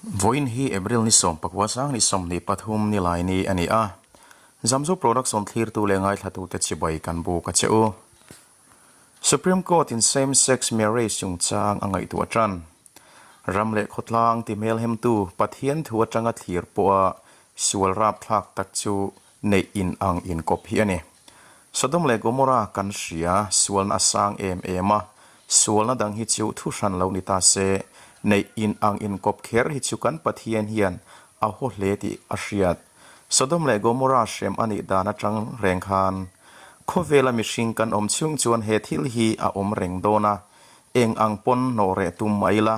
Vawiin hi April ni 19 2023 nilai ni a ni a. Zamzo Production thlirtu leh ngaithlatute chibai kan buk a che u. Supreme Court in same sex marriage chungchang a ngaihtuah tan. Ram leh khawtlang ti hmelhemtu Pathian thu atanga thlir pawha sual rapthlak tak chu neih in ang inkawp hi a ni. Sodom leh Gomorrah kan hria, sualna a sang em em a, sualna dang hi chu thu hran lo ni ta se, neih in ang inkawp kher hi chu kan Pathian hian a haw hle tih a hriat. Sodom leh Gomorrah hrem a nih dan atang reng khan khawvela mihring kan awm chhung chuan he thil hi a awm reng dawn a, eng ang pawn hnawh reh tum mai ila,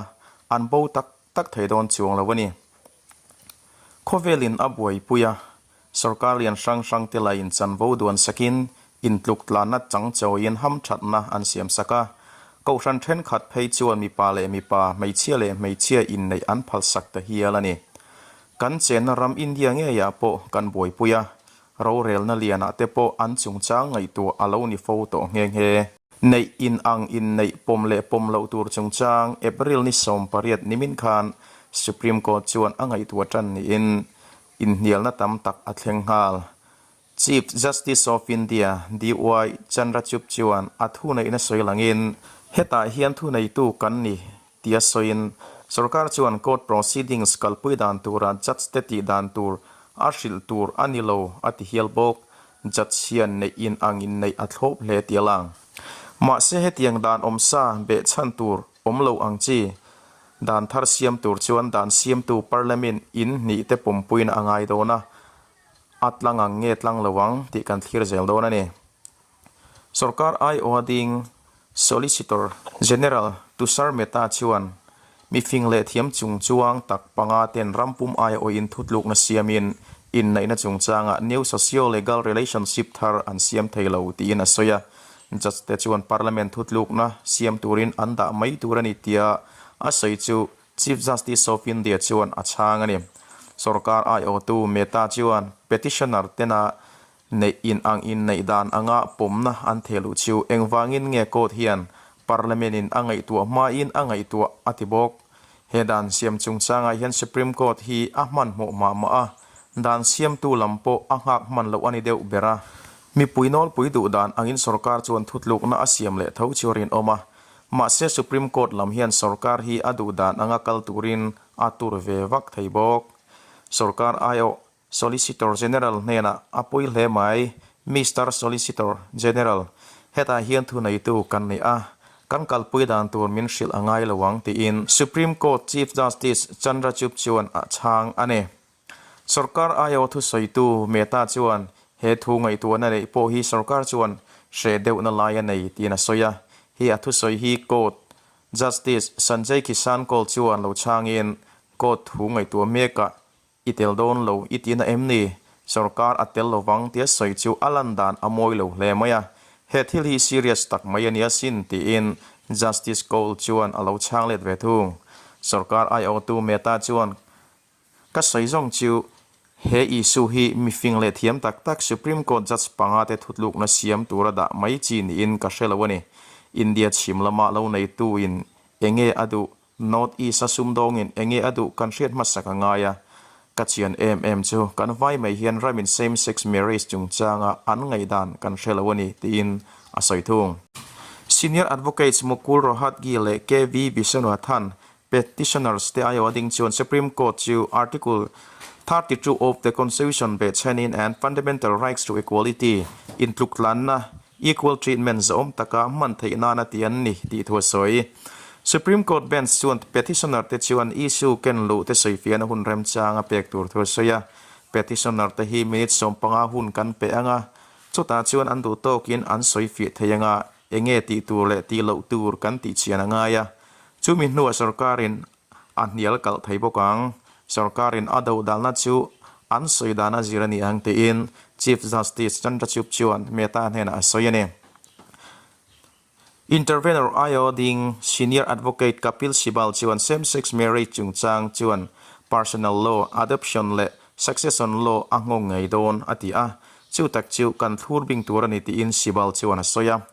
an bo tak tak thei dawn chuang lo a ni. Khawvelin a buaipui a, sorkar lian hrang hrang te lain chanvo duan sakin intluk tlanna chang chawiin hamthatna an siam sak a. Kohhran thenkhat phei chuan mipa leh mipa, hmeichhia leh hmeichhia inneih an phalsak ta hial a ni. Kan chenna ram India ngeiah pawh kan buaipui a, rorelna lianah te pawh an chungchang ngaihtuah a lo ni fo tawh nghe nghe. Neih in ang inneih pawm leh pawm loh tur chungchang April ni 18 nimin khan Supreme Court chuan a ngaihtuah tan niin inhnialna tam tak a thleng nghal. Chief Justice of India DY Chandrachud chuan a thuneihna sawi langin hetah hian thuneitu kan ni tia sawiin sorkar chuan court proceedings kalpui dan tura judge te tih dan tur a hrilh tur a ni lo a ti hial bawk. Judge hian neih in ang in neih a thlawp hle tih a lang. Mahse hetiang dan awmsa behchhan tur awm lo ang chi dan thar siam tur chuan dan siamtu Parliament in hnih te pawmpuina a ngai dawn a, a tlang ang nge tlang lo ang tih kan thlir zel dawn a ni. Sorkar aiawha ding Solicitor General Tushar Mehta chuan mifing leh thiam chungchuang tak panga ten ram pum aiawhin thutlukna siamin inneihna chungchangah new socio-legal relationship thar an siam thei lo tiin a sawi a. Judge te chuan Parliament thutlukna siam turin an dah mai tur a ni tia a sawi chu Chief Justice of India chuan a chhang a ni. Sorkar aiawhtu Mehta chuan petitioner tena Neih in ang inneih dan anga pawmna an theh luh chu engvangin nge court hian Parliament in a ngaihtuah hmain a ngaihtuah a ti bawk. He dan siam chungchangah hian Supreme Court hi a hmanhmawh mah mah a, dan siamtu lam pawh a nghak hman loh a ni deuh ber a. Mipui nawlpui duh dan angin sorkar chuan thutlukna a siam leh tho chu a rinawm a, mahse Supreme Court lam hian sorkar hi a duh dan anga kal turin a tur ve vak thei bawk. Sorkar aiawh Solicitor General hnenah a pui hle mai, Mister Solicitor General, hetah hian thuneitu kan ni a, kan kalpui dan tur min hrilh a ngai lo ang tiin Supreme Court Chief Justice Chandrachud chuan a chhang a ni. Sorkar aiawh thusawitu Mehta chuan he thu ngaihtuahna neih pawh hi sorkar chuan hreh deuhna lai a nei tiin a sawi a, he a thusawi hi Court Justice Sanjay Kishan Kaul chuan lo chhangin Court thu ngaihtuah mekah I tel dawn lo i tihna em ni? Sorkar a tel lovang tia sawi chu a lan dan a mawi lo hle mai a, he thil hi serious tak mai a nia sin tiin Justice Kaul chuan a lo chhang let ve thung. Sorkar aiawhtu Mehta chuan, Ka sawi zawng chu he issue hi mifing leh thiam tak tak Supreme Court judge panga te thutlukna siam tura dah mai chi niin ka hre lo a ni. India chhim lama lo neitu in enge a duh North East a sumdawngin enge a duh kan hriat hmasak a ngai a, ka chian em em chu kan vai mai hian ramin same sex marriage chungchanga an ngaihdan kan hre lo a ni tiin a sawi thung. Senior Advocates Mukul Rohatgi leh KV Viswanathan petitioners te aiawh a ding chuan Supreme Court chu Article 32 of the Constitution behchhenin and Fundamental Rights to Equality intluktlanna Equal treatment zawm taka hman theih nana ti an ni tih thu a sawi. Supreme Court bench chuan petitioner te chuan issue ken luh te sawifiahna hun remchang a pek tur thu a sawi a. Petitioner te hi minute 15 hun kan pe ang a, chutah chuan an duh tawkin an sawifiah thei ang a, enge tih tur leh tih loh tur kan tih chian a ngai a. Chumi hnuah sorkarin a hnial kalh thei bawk ang. Sorkarin a dodalna chu an sawi dan a zir a ni ang tiin Chief Justice Chandrachud chuan Mehta hnenah a sawi a ni. Intervenor aiawh ding Senior Advocate Kapil Sibal chuan same-sex marriage chungchang chuan personal law, adoption leh succession law a nghawng ngei dawn a ti a, chu tak chu kan thlur bing tur a ni tiin Sibal chuan a sawi a.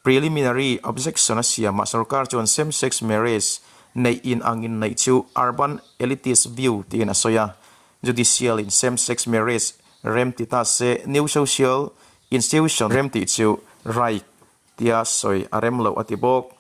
Preliminary objection a siamah sorkar chuan same-sex marriage neih in ang inneih chu urban elitist view tiin a sawi a. Judicial in same-sex marriage rem ti ta se new social institution rem tih chu right tia sawi a rem loh a ti bawk.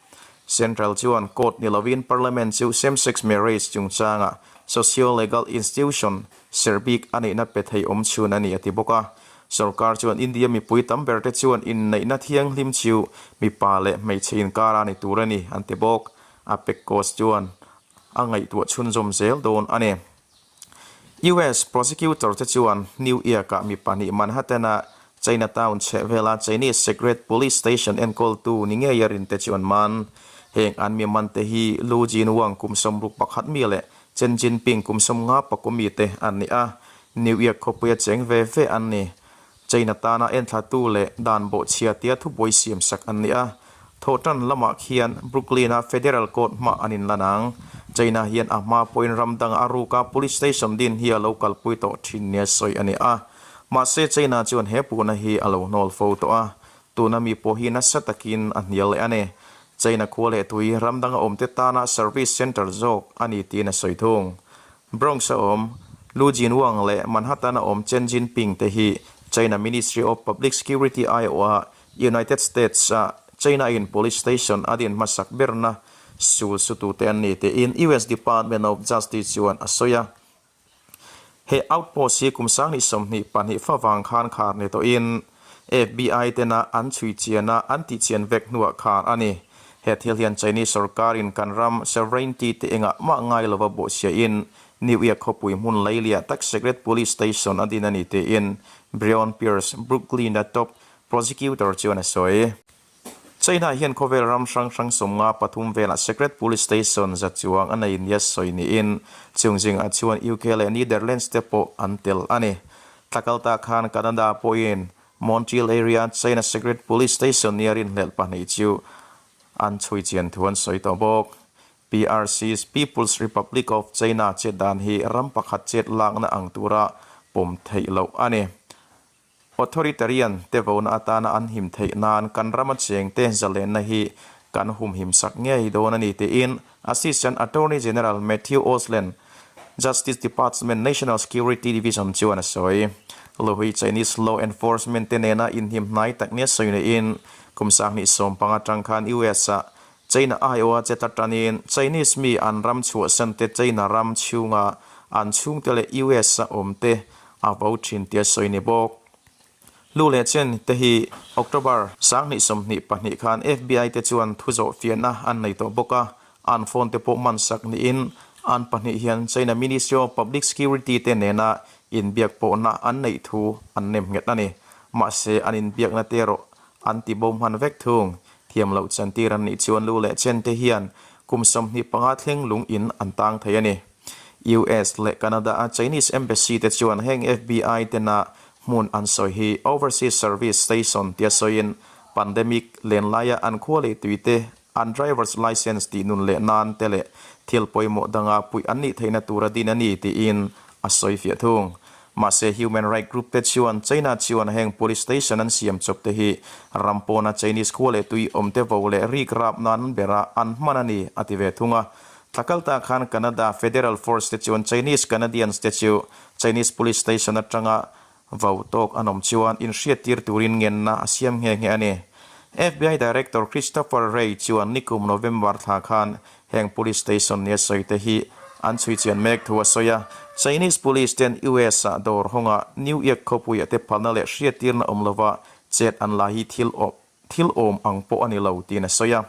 Central chuan court ni lovin parliament chu same-sex marriage chungchanga socio-legal institution ser bik a neihna pe thei awm chhun a ni a ti bawk a. Sorkar chuan India mipui tam berte chuan inneihna thianghlim chu mipa leh hmeichhe inkar a ni tur a ni an ti bawk. APEC Coast chuan a ngaihtuah chhunzawm zel dawn a ni. US prosecutor te chuan New York-ah mi pahnih Manhattan-a Chinatown chhehvela Chinese Secret Police Station enkawltu ni ngeia rinte chu an man. Heng an mi mante hi Lu Jinwang kum 61 mi leh Chen Jinping kum 52 mi te an ni a, New York khawpuia cheng ve ve an ni. China tana enthlatu leh dan bawhchhia tia thubuai siam sak an ni a, thawhtan lamah khian Brooklyn-a Federal Court hmah an inlan ang. China hian a hma pawhin ram danga a ruka police station din hi a lo kalpui tawh thin nia sawi a ni a. Mahse China chuan he puhna hi a lo hnawl fo tawh a, tuna mi pawh hi nasa takin a hnial leh a ni. China khua leh tui ram danga awmte tana service center zawk a ni tiin a sawi thung. Bronx a awm, Lu Jinwang leh Manhattan a awm Chen Jinping te hi China Ministry of Public Security aiawha United States a China in police station a din hmasak berna sul sutute an ni tiin US Department of Justice chuan a sawi a. He outpost hi kum 2022 fa vang khan khar ni tawhin FBI tena an chhui chiana an tihchian vek hnuah khar a ni. He thil hian Chinese sorkarin kan ram sovereignty te engah mah ngai lova bawhchhiahin New York khawpui hmun leilia tak Secret Police Station a din a ni tiin Breon Pearce, Brooklyn-a top prosecutor chuan a sawi. China hian khawvel ram hrang hrang 53 velah Secret Police Station za chuang a nei nia sawi niin chung zingah chuan UK leh Netherlands te pawh an tel a ni. Tlakalta khan Canada pawhin Montreal area China Secret Police Station nia rinhlelh pahnih chu an chhui chian thu an sawi tawh bawk. PRC's People's Republic of China chet dan hi ram pakhat chet lakna ang tura pawm theih loh a ni. Authoritarian te vona atana an him theih nan kan rama chengte zalenna hi kan humhim sak ngei dawn a ni tiin Assistant Attorney General Matthew Osland, Justice Department National Security Division chuan a sawi. Luhui Chinese law enforcement te nena inhim hnai tak nia sawi neiin kum 2015 atang khan US ah China aiawha che ta tanin Chinese mi an ram chhuahsan te China ram chhunga an chhungte leh US a awm te a vo thin tia sawi ni bawk. Lu leh Chen te hi October 2022 khan FBI te chuan thu zawh fiahna an nei tawh bawk a, an phone te pawh man sak niin an pahnih hian China Ministry of Public Security te nena inbiak pawhna an neih thu an nem nghet a ni. Mahse an inbiakna te erawh an ti bo hman vek thung. Thiam loh chantir an nih chuan Lu leh Chen te hian kum 25 thleng lung in an tang thei a ni. US leh Canada a Chinese Embassy te chuan heng FBI tena hmun an sawi hi Overseas Service Station tia sawiin pandemic len laia an khua leh tui te an driver's license tih nun leh nan te leh thil pawimawh danga puih an nih theihna tura din a ni tiin a sawi fiah thung. Mahse human right group te chuan China chuan heng police station an siam chawp te hi ram pawna Chinese khua leh tui awm te vo leh rik rap nan bera an hman a ni a ti ve thung a. Tlakalta khan Canada Federal Force te chuan Chinese Canadians te chu Chinese Police Station atanga vau tawk an awm chuan inhriattir turin ngenna a siam nghe nghe a ni. FBI Director Christopher Wray chuan nikum November thla khan heng Police Station nia sawi te hi an chhui chian mek thu a sawi a. Chinese Police ten US ah dawr hawnga New York khawpuiah te phalna leh hriattirna awm lova chet an la hi thil Thil awm ang pawh a ni lo tiin a sawi a.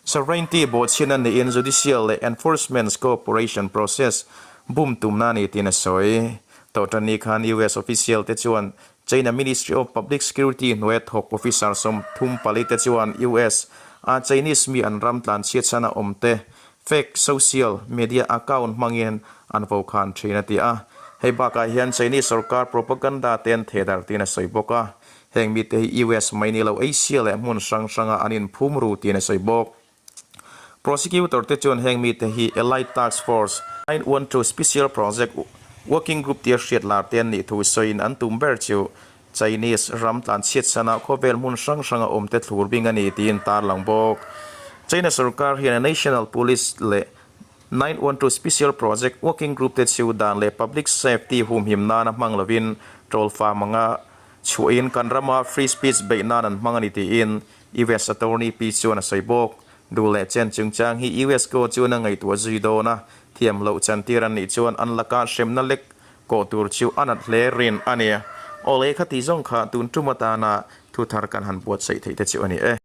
Sovereignty bawhchhiatna neiin judicial leh enforcement cooperation process bum tumna a ni tiin a sawi. Tawhṭanni khan US official te chuan China Ministry of Public Security hnuaia thawk officer 34 te chuan US a Chinese mi an ram tlanchhiat chhan a awm te fake social media account hmangin an vo khan thin a ti a. Hei bakah hian Chinese sorkar propaganda te an theh darh tiin a sawi bawk a. Heng mite hi US mai ni lo Asia leh hmun hrang hranga an inphum ru tiin a sawi bawk. Prosecutor te chuan heng mite hi Allied Task Force 912 Special Project Working Group tia hriat lar te an nih thu sawiin an tum ber chu Chinese ram tlanchhiat sana khawvel hmun hrang hranga awm te thlur bing a ni tiin tarlang bawk. China sorkar hian a National Police leh. 912 Special Project Working Group te chu dan leh public safety humhim nana hmang lovin troll farm anga chhuahin kan rama free speech beih nan an hmang a ni tiin US Attorney Pi chuan a sawi bawk. Duh leh chen chungchang hi US court chuan a ngaihtuah zui dawn a, thiam loh chantir an nih chuan an laka hremna lek kawh tur chu a nat hle rin a ni. Awle kha tih zawng kha tun tum atana thu thar kan han buatsaih theih te chu a ni e.